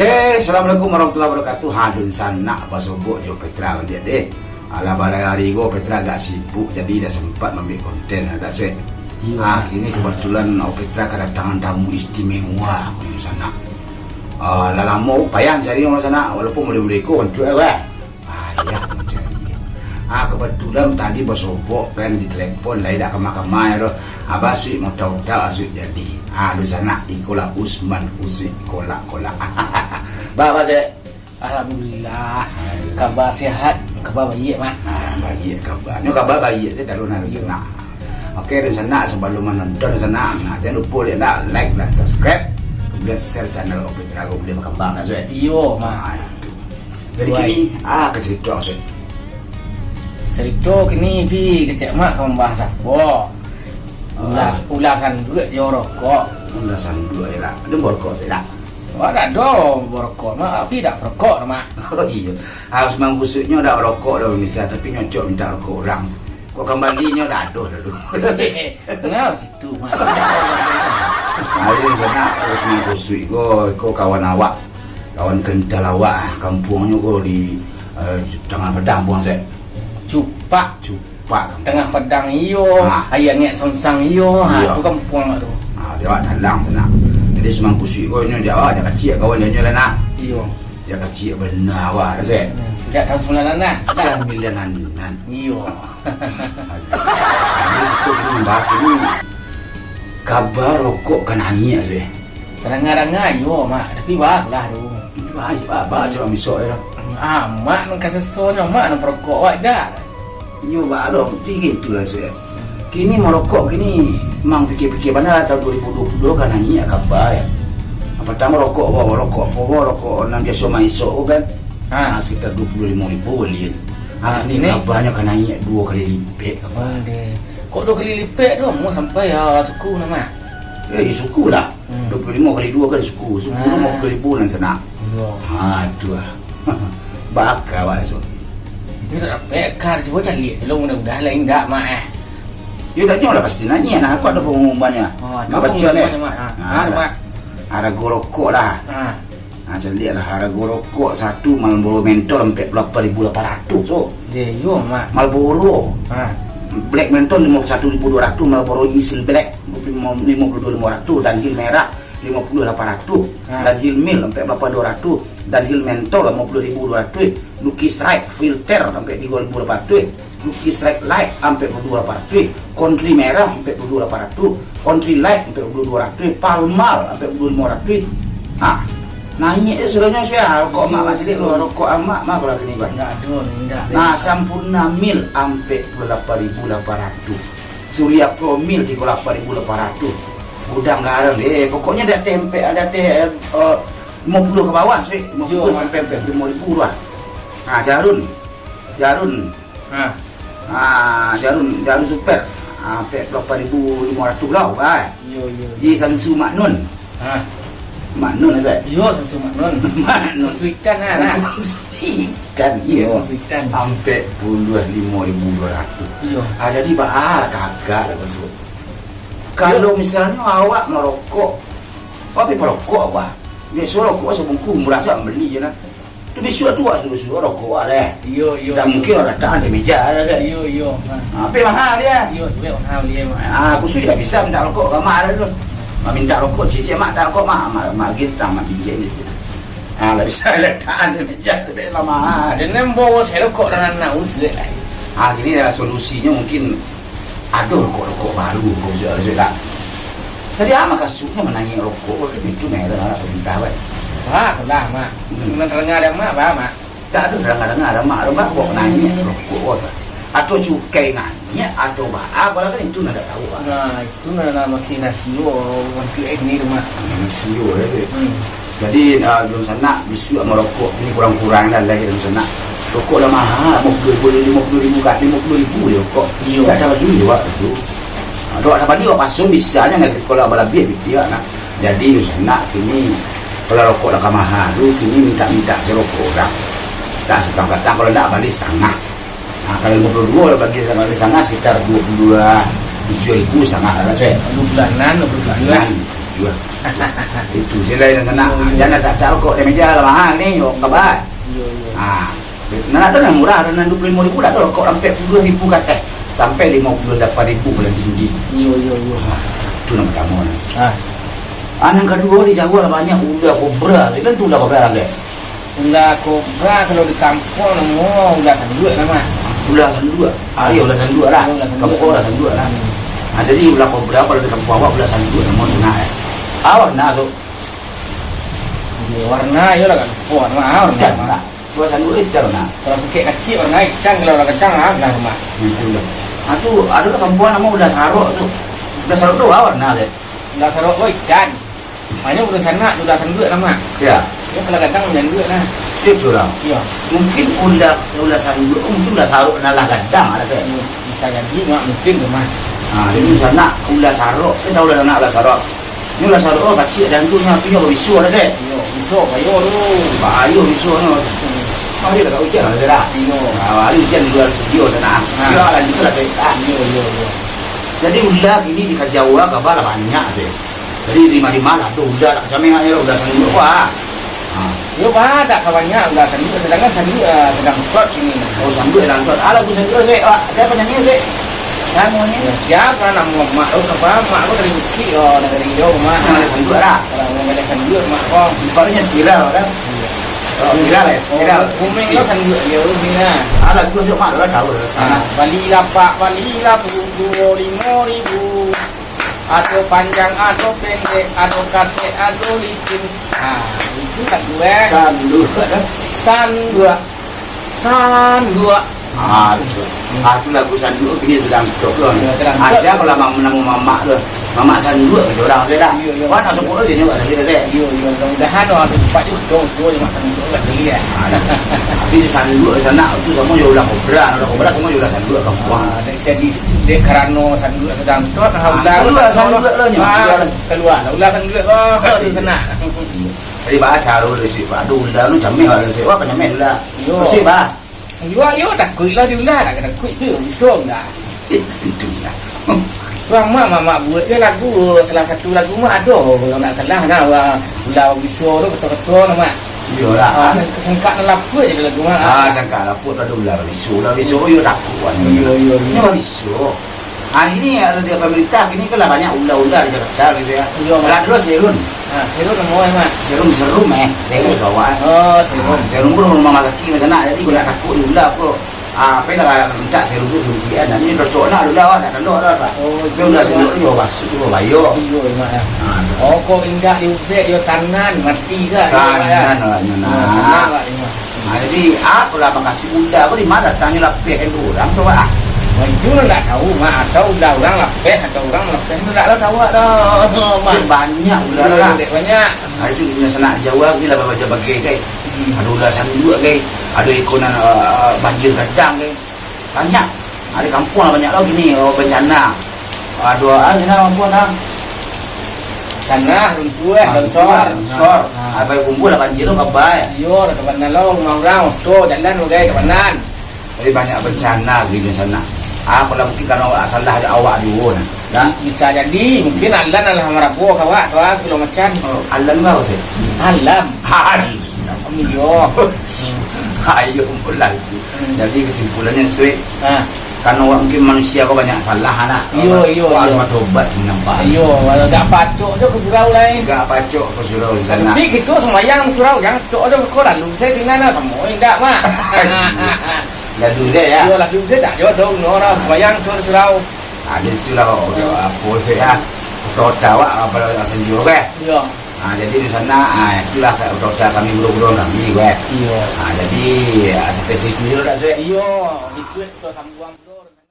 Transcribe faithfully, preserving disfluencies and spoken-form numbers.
Eh, assalamualaikum warahmatullahi wabarakatuh. Ha, dunsanak basobok jo Petra baliak deh. Alah, balai hari ko Petra agak sibuk, jadi indak sempat mambuek konten, agak suek. Iyo. Ah, kini kebetulan, oh, Petra kedatangan tamu istimewa, dunsanak. Ah, lah lamo payah cari dunsanak, walaupun mulai-mulai ko konten, eh, weh. Ah, iyo, mancari. Ah, kebetulan tadi basobok kan, ditelepon, lai dak kama-kama doh. Abah Suik mautak-utak, Suik jadi. Ah, dunsanak, ikolah Usman Kusuik Kolak-kolak. Bah, Bah Suik. Alhamdulillah. Alhamdulillah. Kaba sehat, kaba baiak, Mak. Ah, baiak kaba. Nyo kaba baiak sajo, taruih nah, dunsanak. Oke, dunsanak, sabalum manonton, dunsanak, nah, jan lupo dek nak like dan subscribe. Kemudian share channel Opik Terago, buliah bakambang, kan, Suik? Iyo, Mak. Ah, itu. Jadi, suai. Kini, ah, ka carito, Suik. Carito kini, Pi, kecek Mak ka mambahas apo? Ulah, ah, ulah sanduak jo rokok. Ulah sanduak je lah. Ado barokok, Suik, dak? Wah, dak ado barokok, Mak. Tapi dak barokok, Mak. Oh, iyo. Harus mangkusuiknyo dak barokok doh, misal, tapi nyocok minta rokok urang. Kok kambalinyo dak ado dah tu. Ngau situ, Mak. Ari sanak, harus mangkusuik ko, ko kawan awak. Kawan kental awak, kampuangnyo ko di, eh, Tangah Padang, Puang Sek. Cupak. Cupak. Tangah Padang iyo, ah. Aia Angek Sansang iyo, ha, iyo. Tu kampuang tu. Ah, di awak dalam sanak. Jadi, Usman Kusuik ko nyo di awak, jan kaciak kawan nyo lah nah. Iyo. Jan kaciak bana awak, Sek. Hmm, sajak tahun sambilan anam. Sambilan anam. Iyo. Aduh. Jadi, kito ni bahas ni. Kaba rokok ka naiak, Sek. Tadanga-danga iyo, Mak. Tapi, baa lah tu. Baa, baa, baa, cubo misok je lah. Ah, Mak nan kasasonyo, Mak nan parokok awak dak. Iyo, baa doh, tapi gitu lah, Sek. Kini marokok kini, mang pikia-pikia bana lah, tahun dua ribu dua puluh dua ka naiak kaba, yo. Partamo rokok, wah, rokok apo, wah, rokok nan biaso maisok tu kan. Ha. Ah, sekitar dua puluh limo ribu bali. Ah, kini kabanyo ka naiak duo kali lipek kaba. Ondeh. Kok duo kali lipek tu, amuah sampai, ah, suku nah, Mak? Eh, suku lah. Hmm. Dua puluh limo kali duo kan suku. Suku tu limo puluah ribu nan sanak. Iyo. Ha, tu lah. Baa ka awak raso? Tapi dak dapek ka, cubo caliak dulu, mudah-mudahan lah indak, Mak, eh. Yo, dak nyo lah pasti naiak, nah, aku ado pangumumannyo. Oh, ado pangumumannyo, Mak. Ha, ha, Mak. Harago rokok lah. Ha. Ha, caliak lah, harago rokok satu Marlboro Menthol ampek puluah lapan ribu lapan ratuih, so. Iyo, Mak. Marlboro. Ha. Black Menthol limo puluah satu ribu duo ratuih, Marlboro Insil Black limo puluah limo, limo puluah duo limo ratuih, Dunhill merah limo puluah lapan ratuih, ha. Dunhill Mild ampek puluah lapan duo ratuih, Dunhill Menthol limo puluah ribu duo ratuih, Lucky Strike filter ampek tigo ribu lapan ratuih, Lucky Strike Light ampek puluah duo lapan ratuih, Country merah ampek puluah duo lapan ratuih, Country Light ampek puluah duo ratuih, Pall Mall ampek puluah duo limo ratuih. Ha, naiak je sudahnyo sia, rokok amak masih dek, rokok amak mah kalau kini, Bang. Indak ado, indak. Nah, Sampoerna Mild ampek puluah lapan ribu lapan ratuih. Surya Pro Mild tigo puluah lapan ribu lapan ratuih. Gudang garam deh. Pokoknyo di ateh ampek, di ateh, eh, limo puluah ka bawah, Sek. Limo puluah sampai ampek limo ribu lah. Ha, Jarun. Jarun. Ha. Ha, Jarun, Jarun Super. Ha, ampek puluah lapan ribu limo ratuih lah, kan. Iyo, iyo, iyo. Di Sansu Maknun. Ha. Maknun, Sek? Iyo, Sansu Maknun. Maknun. Sansu ikan, ha, nah. Sansu ikan, iyo. Iyo, Sansu ikan. Ampek puluah limo ribu duo ratuih. Iyo. Ha, jadi baa kakak lah, Sansu. Kalau misalnyo awak marokok, awak pai parokok, Bah. Biaso rokok sabungkuih murah, awak bali je lah. Tu bisuak tu awak suruah-suruah rokok awak lah. Iyo, iyo, iyo. Dak mungkin awak latakan di meja lah, kan? Iyo, iyo. Ha. Ha, tapi mahal dia. Iyo, tapi mahal dia, Mak. Ha, Kusuik dak bisa minta rokok ka mak lah tu. Mak minta rokok, cicik, "Mak, tak rokok, Mak." Mak, mak gitu, mak bingik ni. Ha, dak bisa latakan di meja tu, dak lah mahal. Ado nan bawa se rokok dalam naus, dek. Ha, kini lah solusinyo mungkin ado rokok-rokok baru, rokok sudah, sudah tak. Jadi, ah, makasudnyo manaiak rokok, kan itu merah lah perintah, kan. Bah, lah, Mak. Hmm. Nan tadanga dek Mak, bah, Mak. Tak ado tadanga-danga, Mak, Mak, kok naiak rokok, kan. Atau cukai naiak, atau bah, apalah kan itu nan dak tahu, Mak. Nah, itu nan, nan masih rasio, nanti eh, ni, Mak. Rasio, ya, dek. Hmm. Jadi, ah, dunsanak, bisuak marokok, ini kurang-kurang lah, lah, dunsanak. Rokok lah mahal, limo puluah ribu, limo puluah ribu ka, limo puluah ribu je rokok. Iyo. Dak tabali awak tu. Ah, dak tabali awak pasang, bisa nyo nak, kalau balabiah, pitiak lah. Jadi, dunsanak, kini, kalau rokok lah ka mahal tu, kini minta-minta se rokok urang. Dak satangah batang, kalau dak, bali satangah. Nah, kalau limo puluah duo lah bagi, bagi satangah, sekitar duo puluah tujuah ribu satangah lah, Sek. Dua bulanan, dua puluah tujuah. Bulanan. Iyo. Itu je lah yang nak. Iyo, iyo. Jan ado rokok di meja lah, mahal ni, rokok kabat. Iyo, iyo. Ha. Nah, ado nan murah, ado nan dua puluh limo ribu, ado rokok sampai puluah ribu ka ateh. Sampai limo puluah lapan ribu paling tinggi. Iyo, iyo, iyo. Ha, itu nan partamo ni. Ha. Ah, nan kaduo di Jawa lah banyak ular kobra. Kan tu ular kobra lah, Dek? Ular kobra kalau di kampuang namo ular sanduak namo. Ular sanduak. Ah, iyo, ular sanduak lah. Iyo, ular sanduak. Kampuang ular sanduak lah. Hmm. Ah, jadi ular kobra kalau di kampuang awak ular sanduak namo sanak, eh. Ah, warna tu. Iyo, warna, iyo lah, kan. Warna, ah, warna. Itam lah. Ular sanduak itam lah. Kalau sakik kacik warna itam, kalau ular gadang, ah, ular rumah. Itu lah. Ah, tu, ado lah kampuang namo ular sarok tu. Ular sarok tu, ah, warna, Dek. Ular sarok tu itam. Maknyo urang sanak tu ular sanduak lah, Mak. Yo. Yo, kalau gadang sanduak lah. Yo, tu lah. Yo. Mungkin ular, ular sanduak tu mungkin ular sarok nan lah gadang lah, Cek. Yo, bisa jadi, Mak, mungkin tu, Mak. Ha, jadi sanak ular sarok, kan tahu lah sanak ular sarok. Ni ular sarok tu kacik dan tu nyo, tapi nyo babiso lah, Cek. Yo, biso, bayo tu. Bayo biso nyo. Hmm. Hari lah kat ujan lah, Cek, dah. Yo. Ha, hari ujan di luar studio sanak. Ha. Yo, lanjut lah, Cek. Ah. Yo, yo, yo. Jadi ular kini di Kajau kaba lah banyak, Cek. Jadi, lima-lima lah, tu ular tak kacameh, ular sanduak, wah. Ha. Yo, bah, tak ka banyak ular sanduak, sedangkan sanduak, ah, sadang hot kini. Oh, sanduak sadang hot. Ah, lagu sanduak, Cek, wah, sia nyanyi, Cek? Sia nyanyi? Yo, sia, namo mak tu, sapa? Mak tu dari Bukik, oh, dari Indo, mak. Yang ada sanduak lah. Kalau yang ada sanduak, mak ko. Sifatnya spiral, kan? Iyo. Oh, spiral, ya, spiral. Oh, booming lo sanduak, yo, booming lah. Ah, lagu sanduak mak tu lah, tahu lah. Ah, Bali lapak, Bali labu, duo limo ribu. Ado panjang, ado pendek, ado kasek, ado licin. Ha, itu sanduak, eh. Sanduak, eh. Sanduak. Sanduak. Ah, tu. Ah, tu lagu sanduak kini sadang tok tu. Yo, sadang tok. Asia kalau mak, namo mamak tu. Mamak sanduak kata urang tu dah. Iyo, iyo. Wan, asal pun je nyo balik dah, Cek. Iyo, iyo. Mudah-mudahan lah, sempat juga tu, tu je makan sanduak lah, beli, eh. Ah, iyo. Tapi di sanduak di sanak tu samo jo ular kobra, ular kobra samo jo ular sanduak kampuang. Ah, dek, jadi, dek karano sanduak sadang tok, nah, ah, ular kalua sanduak lo nyo. Ah, kalua lah, ular sanduak ko, di sanak. Jadi, baa caro lo, Cek? Aduh, ular lo cameh lah, Cek. Wah, kanyameh ular. Iyo. Cek, bah. Iyo, iyo, takuik lah di ular, tak takuik tu, biso ular. Itu lah. Wah, mak, mak, mak buek je lagu, salah satu lagu mak ado, kalau ndak salah nah, wah, ular biso tu, ketua-ketua tu, mak. Iyolah. Ah, seng-, sengkak nan lapuk je lagu, mak. Ah, sengkak lapuk tu ado ular biso, ular biso, yo takuik, wan. Iyo, iyo, iyo. Nyo biso. Ah, kini kalau di pemerintah, kini kan lah banyak ular-ular di Jakarta gitu ya. Iyo, mak. Lah dulu serun. Ah, serun namo, eh, mak? Serun, serum, eh. Dari kawan. Oh, serum. Ah, serum pun rumah sakit macam nak, jadi kok nak takuik ular ko. Ah, apo lah minta serum tu suntikan. Nah, ini cocok nak ular, nak tandok lah, Pak. Oh, iyo, mak. Tapi ular serum tu, yo, masuk tu, bayo. Iyo, mak, ya. Ah, tu. Oh, kok indak diubek, yo, sanan, mati sah, iyo, mak, ya. Sanan, mak, sanan. Ah, sanan, mak, iyo. Nah, jadi, apolah makasuik ular ko, di ma datangnyo lapeh tu urang tu, Pak? Wah, itu lah ndak tahu, Mak. Atau ular urang lapeh, atau urang lapeh tu ndak lah tahu dah, Mak. Banyak ular lah. Dek banyak. Nah, itu di sanak Jawa ni lah babaco bagai, Cek. Hmm. Ado ular sanduak, gai. Ado iko nan, eh, banjir gadang, gai. Banyak. Ado kampuang lah banyak lah kini, oh, bencana. Ado, ah, iko nan kampuang, ah. Tanah, runtuah, longsor. Longsor. Ah. Apai kumpul lah banjir tu, kabai. Iyo, lah kabanan lo, rumah urang, motor, jalan, bagai, kabanan. Jadi banyak bencana di sanak. Apolah mungkin karano salah awak juo nah. Dah. Bisa jadi, mungkin Alan alah marabo ka awak tu, ah, sagalo macam. Oh, Alan tu apo, Cek? Alam. Alam. Iyo. Ayo, mulai. Hmm. Jadi, kesimpulannyo, Suik, ha, karano awak mungkin manusia ko banyak salah, anak. Iyo, iyo, iyo. Awak harus batobat, nampak. Iyo, kalau dak pacok jo ka surau lai. Dak pacok ka surau di sanak. Tapi kito sumbayang surau, jan cok jo ko lalu. Sayo sinan lah, samo indak, Mak. Lalu sajo, ya? Iyo, lalu sajo, dak jo dong, no, orang sumbayang tu surau. Ah, jadi itulah, apo sajo, ya. Kota awak, apo, sanjo, oke? Iyo. Ah, jadi di sanak, ah, itulah kota kami, budak-budak kami, oke? Iyo. Ah, jadi, ah, sampai situ dulu dah, Suik. Iyo, bisuak kito sambuang.